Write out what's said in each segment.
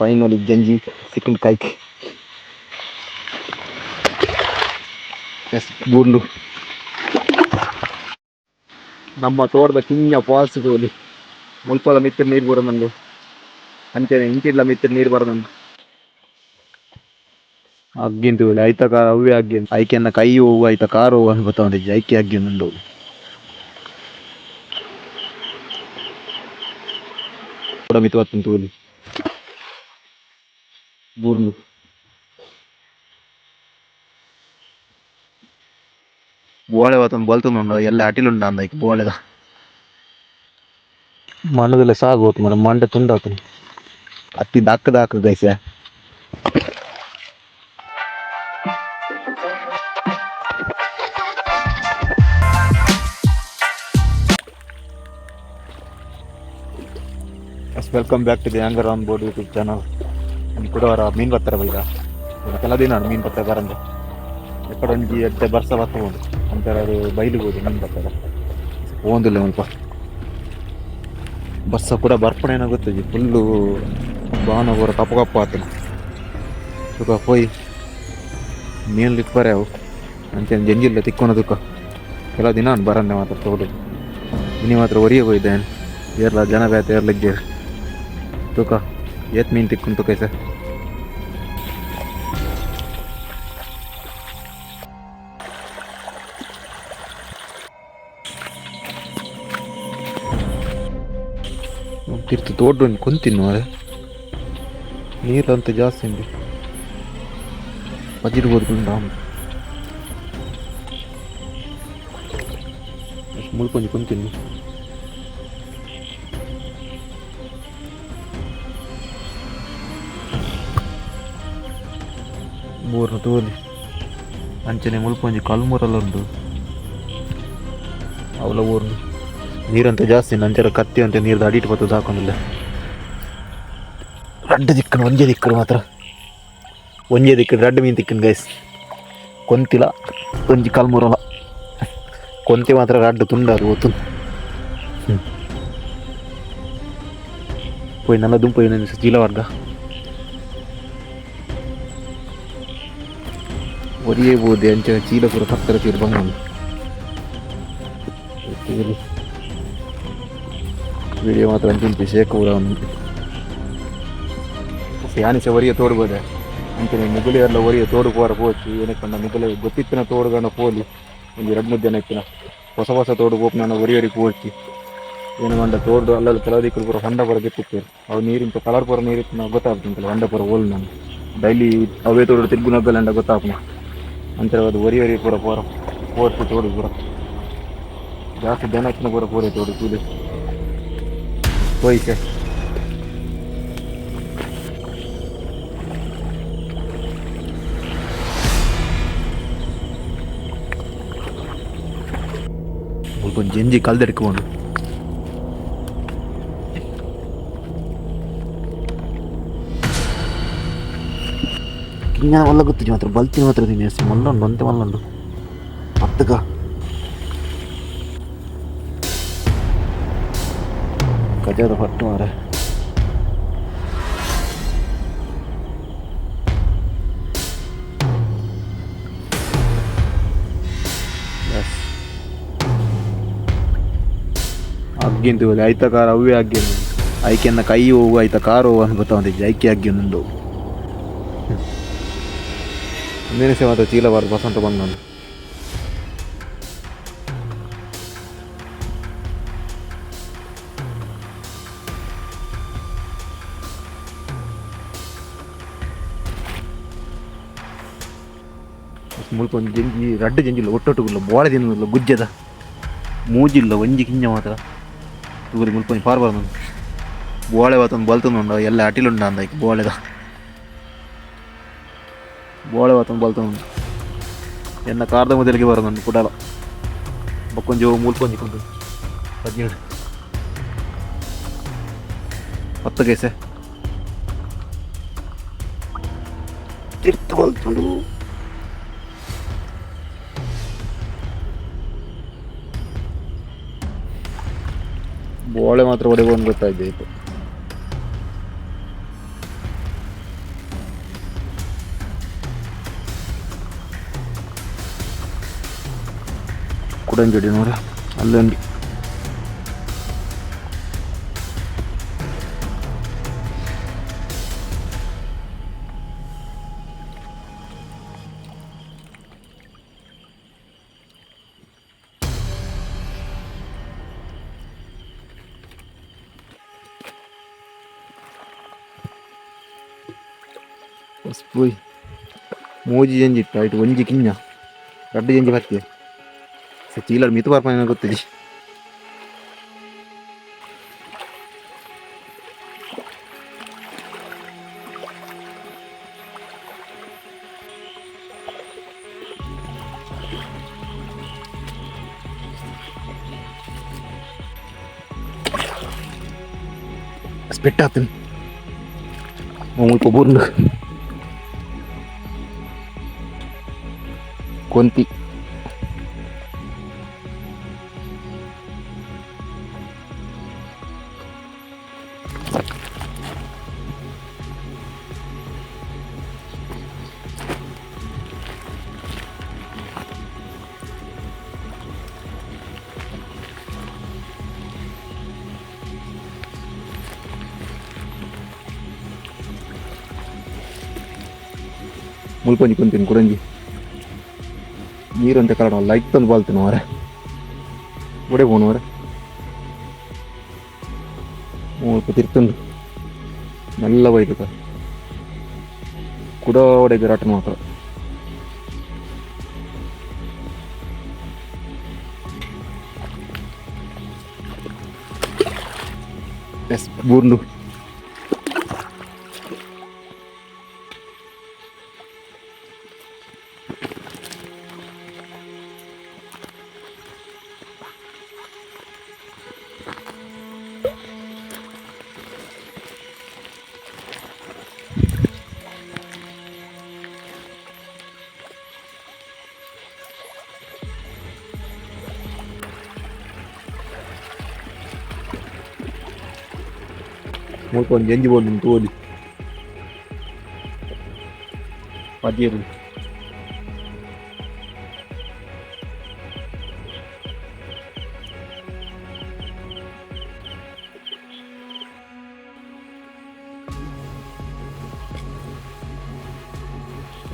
Finally ಜಂಜಿ ಸಿಕ್ಕಂಡ್ ಕಾಯ್ಕ್. S ಬೂರ್ಲು ನಮ್ಮ ತೋಟದ ಕಿಂಜ falls ತೋಲಿ ಮುಲ್ಪದ ಮಿತ್ತ್ ನೀರು ಬರೋದುಂಡು ಅಂಚನೆ ಇಂಚಿಡ್ಲ ಮಿತ್ತ್ ನೀರು ಬರೋದುಂಡು. ಅಗ್ಗಿನ್ ತೂಲೆ ಐತ ಕಾರ್ ಅವ್ವೆ ಅಗ್ಗಿನ್ ಐಕೆನ್ನ ಕೈ ಹೋಗು ಐತ ಕಾರ್ ಹೋಗು ಅಂತ ಗೊತ್ತಾವಂದಿಜ್ಜಿ ಐಕೆ ಅಗ್ಗಿನ್ ಉಂಡು. ಮಿತ್ ಬತ್ತುಂಡು ತೂಲಿ ಬೂರ್ಲು. ಬೋಳೆ ಬತ್ತೊಂದು ಬಲ್ತೊಂದುಂಡು ಎಲ್ಲ ಅಟಿಲುಂಡು ಅಂದ ಐಕ್ ಬೋಳೆದ ಮಣ್ಣದಲ್ಲ ಸಾಗು ಹೋತು ಮರ ಮಂಡೆ ತುಂಡಾತು ಅತ್ತಿ ದಾಕ್ ದಾಕ್ guys. Welcome back to the anger on board YouTube channel. ಕೂಡ ಅವರ ಮೀನು ಬರ್ತಾರೆ ಬೈದ ಕೆಲ ದಿನ ಮೀನು ಬರ್ತಾರೆ ಬರಂದೆ ಎಕ್ಕಡ ಒಂಜಿ ಎಡ್ಡೆ ಬರ್ಸ ಬರ್ತಬೋದು ಅಂತಾರೆ ಅದು ಬೈಲಿಬೋದು ಮೀನು ಬರ್ತಾರೆ ಪೋಂದಿಲ್ಲ ಮುಲ್ಪ ಬರ್ಸ ಕೂಡ ಬರ್ಪಣೆ ಏನೋ ಗೊತ್ತಿದೆ ಫುಲ್ಲು ಬಾನ ಪೂರ ಕಪ್ಪು ಕಪ್ಪು ಆತನ ಸುಖ ಪೋಯಿ ಮೀನು ಲಿಪ್ಪರೆ ಅವು ಅಂಚೆ ಜಂಜಿಲ್ಲ ತಿಕ್ಕೊನ ತುಕ್ಕ ಕೆಲ ದಿನ ಬರಂದೆ ಮಾತ್ರ ತೋಡು ಇನಿ ಮಾತ್ರ ಒರಿಯ ಹೋಯ್ದೆ ಏರ್ಲ ಜನ ಬೇತೆ ಏರ್ಲಿಜ್ಜೇರ್ ತುಕ ಏತ್ ಮೀನು ತಿಕ್ಕೊಂಡು ತುಕ ಸರ್. ತಿರ್ತು ತೋಡು ಒಂಜಿ ಕೊಂತಿನ್ನು ಮಾರೆ ನೀರು ಅಂತ ಜಾಸ್ತಿ ಉಂಟು ಪಜಿರ್ಬೋದು ಉಂಡು ಮುಲ್ಪ ಒಂಜಿ ಕೊಂತಿನ್ನು ಬೋರ್ನ ತೋಲಿ ಅಂಚನೆ ಮುಲ್ಪ ಒಂಜಿ ಕಲ್ಮುರಲ ಉಂಡು ಅವಲ ಊರ್ನು ನೀರಂತ ಜಾಸ್ತಿ ನಂಚರ ಕತ್ತಿ ಅಂತ ನೀರ್ದ ಅಡಿಟ್ ಬತ್ತದ ಹಾಕೊಂಡಿಲ್ಲ ರಡ್ಡ್ ದಿಕ್ಕನು ಒಂಜೆ ದಿಕ್ಕನು ಮಾತ್ರ ಒಂಜೆ ದಿಕ್ಕನು ರಡ್ಡ್ ಮೀನು ತಿಕ್ಕನು ಗೈಸ್ ಕೊಂತಿಲ ಒಂಜಿ ಕಲ್ಮುರಲ ಕೊಂತಿ ಮಾತ್ರ ರಡ್ಡ್ ತುಂಡು ಅದು ಒತ್ತು ಪೋಯ್ ನಲ್ಲ ದುಂಪು ಚೀಲ ವರ್ಗ ಒರಿಯೇ ಬೋದೆ ಅಂಚನೆ ಚೀಲ ಪೂರ ಪತ್ತರ ಚೀಲ ಬಂಗ ವಿಡಿಯೋ ಮಾತ್ರ ಅಂಚಿಂಚಿ ಶೇಕ್ ಪೂರ ಉಂಟು ಯಾನಿಸ ಒರಿಯ ತೋಡ್ಬೋದೆ ಅಂಚನೆ ಮುಗುಳಿಯರ್ಲ ಒರಿಯ ತೋಡು ಪೋರ ಪೋಚಿ ಏನಕ್ಕೆ ಪಂಡ ಮುಗುಲೆ ಗೊತ್ತಿತ್ತಿನ ತೋಡುಗಣ ಪೋಲಿ ಒಂಜಿ ರಡ್ಡ್ ಮೂಜಿ ಜನ ಇತ್ತಿನ ಹೊಸ ಹೊಸ ತೋಡು ಪೋಪುನ ಒರಿ ಒರಿ ಪೋಚಿ ಏನು ಪಂಡ ತೋಡು ಅಲ್ಲಲ್ಲಿ ಕೆಲವು ದಿಕ್ಕುಲು ಪೂರ ಹೊಂಡ ಪೂರ ಗೆತ್ತಿತ್ತೇರು ಅವು ನೀರಿಂತ ಕಲರ್ ಪೂರ ನೀರಿತ್ತು ಗೊತ್ತಾಗ್ತದೆ ಹೊಂಡ ಪೂರ ಓಲ್ ನಾನು ಡೈಲಿ ಅವೇ ತೋಡು ತಿರ್ಗುನಗ್ಗಲಂಡ ಗೊತ್ತಾಪುನ ಅಂಚನೆ ಅದು ಒರಿ ಒರಿ ಪೂರ ಪೋರ ಪೋರ್ಪು ತೋಡು ಪೂರ ಜಾಸ್ತಿ ಜನ ಇತ್ತಿನ ಪೂರ ಪೂರೆ ತೋಡು ತೂಲೆ ಪೋಯಿಸೆ ಮುಲ್ಪ ಒಂಜಿ ಜಂಜಿ ಕಲ್ದೆಡ್ಕೊಂಡು ಕಿಂಜನ ಮಲ್ಲ ಗೊತ್ತಿಜ್ಜಿ ಮಾತ್ರ ಬಲ್ತಿನ ಮಾತ್ರ ತಿನ್ನಿ ಮಲ್ಲ ಉಂಡು ಒಂತೆ ಮಲ್ಲ ಉಂಡು ಪತ್ತಕ ಗಜದ ಪಟ್ಟು ಮಾರೆ. ಎಸ್ ಅಗ್ಗಿನ್ ತೂಲೆ ಐತ ಕಾರ್ ಅವ್ವೆ ಅಗ್ಗಿನ್ ಐಕೆನ್ನ ಕೈ ಹೋಗು ಐತ ಕಾರ್ ಹೋಗು ಅಂತ ಗೊತ್ತಾವಂದಿಜ್ಜಿ ಐಕೆ ಅಗ್ಗಿನ್ ಉಂಡು ಒಂದೇನಿಸೆ ಮಾತ್ರ ಚೀಲ ಬಾರ್ದು ಬಸಂತ ಬಂದ ಮುಲ್ಪ ಒಂಜಿ ಜಂಜಿ ರಡ್ಡ್ ಜಂಜಿಲ್ಲ ಒಟ್ಟೊಟ್ಟುಗುಲ್ಲ ಬೋಳೆ ತಿನ್ನುಲ್ಲ ಗುಜ್ಜೆದ ಮೂಜಿಲ್ಲ ಒಂಜಿ ಕಿಂಜ ಮಾತ್ರ ತೂರಿ ಮುಲ್ಪ ಒಂಜಿ ಪಾರ್ ಬರೋದು ಬೋಳೆ ಬತ್ತೊಂದು ಬಲ್ತೊಂದುಂಡು ಎಲ್ಲ ಅಟಿಲುಂಡು ಅಂದ ಐಕ್ ಬೋಳೆದ ಬೋಳೆ ಬತ್ತೊಂದು ಬಲ್ತೊಂದುಂಡು ಎನ್ನ ಕಾರ್ದ ಮೊದಲಿಗೆ ಬರೋದುಂಡು ಕುಡಲ ಬೊಕ್ಕೊಂಜಿ ಮುಲ್ಪ ಒಂಜಿ ಕೊಂದು 17 ಪತ್ತು ಕೇಸೆ ತಿರ್ತು ಬಲ್ತುಂಡು. ಬೋಳೆ ಮಾತ್ರ ಒಡೆಗೆ ಒಂದು ಗೊತ್ತಾಯ್ತು. ಕುಡಂಜಡಿ ನೋಡ ಅಲ್ಲೊಂದು ಪೋಯ್ ಮೂಜಿ ಜಂಜಿ ಇಟ್ಟು ಆಯ್ತು ಒಂಜಿ ಕಿಂಜ ರಡ್ಡು ಜಂಜಿ ಬರ್ತೀಯ ಚೀಲರ್ ಮಿತು ಬರ್ಪಾನ ಗೊತ್ತಿಜಿ. ಸ್ಪೆಟ್ ಆತನ್ ಮುಲ್ಪ ಬೂರ್ಂಡು ಕೊಂತಿ. ಮುಲ್ಪೊಂಜಿ ಕೊಂತಿನ ಕುಡಂಜಿ ನೀರಂತೆ ಕಾರಣ ಲೈಟ್ ತಂದು ಬಾಲ್ತೀನಿ ಮಾರೆ ಒಡೆ ಪೋನು ಮಾರೆ ಮುಲ್ಪ ತಿರ್ತುಂಡು ಮೆಲ್ಲ ಬೈದುಕ ಕುಡ ಒಡೆಗೆ ರಾಟ ಮಾತ್ರ. ಎಸ್ ಬೂರ್ಂಡು ಮುಲ್ಪ ಒಂಜಿ ಎಂಜಿ ಬೋಂಡು ತೋಲಿ ಪದಿಯರು.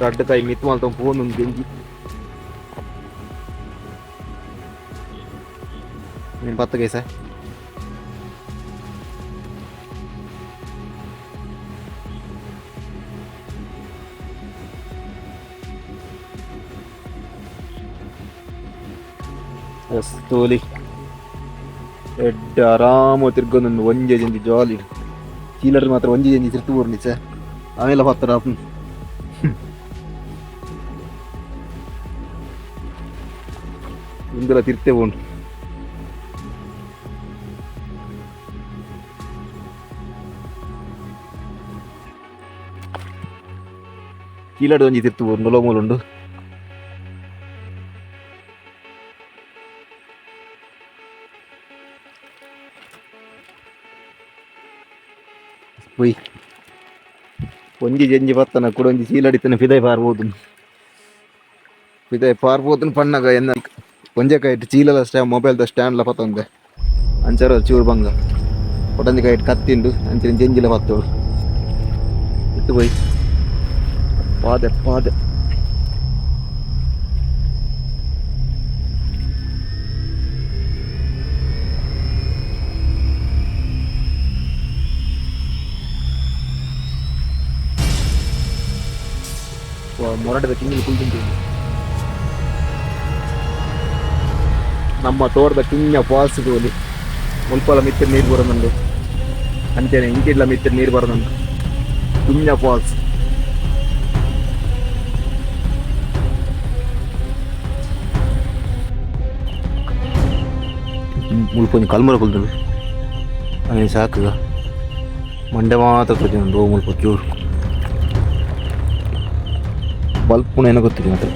ರಡ್ಡ್ ಕೈ ಮಿತ್ ಮಲ್ತೊಂದು ಪೋಂದುಂಡು ಜೆಂಜಿ ಮೀನ್ ಪತ್ತು ಕೈಸ. ಎಸ್ ತೋಲಿ ಎಡ್ಡೆ ಆರಾಮ ತಿರ್ಗೊಂದುಂಡು ಒಂಜೆ ಜಂಜಿ ಜಾಲಿ ಚೀಲರ್ ಮಾತ್ರ ಒಂಜಿ ಜಂಜಿ ತಿರ್ತು ಬೋರ್ಲಿ ಸರ್ ಆಮೇಲೆ ಪತ್ತರ. ಇಂದಲ ತಿರ್ತೆ ಬೋಂಡು ಚೀಲಡ್ ಒಂಜಿ ತಿರ್ತು ಬೋರ್ಂಡು ಲೋಮೂಲುಂಡು. ಪೊಯ್ ಒಂಜಿ ಜಂಜಿ ಪತ್ತನ ಕುಡ ಒಂಜಿ ಚೀಲಡಿತನ ಪಿದೈ ಪಾರ್ಬೋದು ಪಿದೈ ಪಾರ್ಬೋದು ಪಣ್ಣಗ ಎನ್ನ ಒಂಜೆ ಕೈಟ್ ಚೀಲದ ಸ್ಟ್ಯಾ ಮೊಬೈಲ್ದ ಸ್ಟ್ಯಾಂಡ್ಲ ಪತ್ತೊಂದೆ ಅಂಚಾರ ಚೂರು ಬಂಗ ಒಟೊಂಜಿ ಕೈಟ್ ಕತ್ತಿಂಡು ಅಂಚಿನ ಜಂಜಿಲ ಪತ್ತೋಡು ಇತ್ತು ಪೋಯ್ ಪಾದೆ ಪಾದೆ. ಮೊರಟದ ಕಿಂಗಿಲ್ ಕುಲ್ದುಂಡು ನಮ್ಮ ತೋಟದ ಕಿಂಜ ಫಾಲ್ಸ್ ತೋಲಿ ಮುಲ್ಪಲ ಮಿತ್ತ್ ನೀರು ಬರೋದುಂಡು ಅಂಚನೆ ಇಂಚಿಡ್ಲ ಮಿತ್ತ್ ನೀರು ಬರೋದುಂಡು ಕಿಂಜ ಫಾಲ್ಸ್. ಮುಲ್ಪ ಒಂಜಿ ಕಲ್ಮರ ಕುಲ್ದುಂಡು ಅವೇನು ಸಾಕುಗ ಮಂಡೆ ಮಾತ್ರ ತೋಜುಂಡು. ಮುಲ್ಪ ಚೂರು ಬಲ್ಪುನ ಏನೋ ಗೊತ್ತಿಲ್ಲ ಮಾತ್ರ.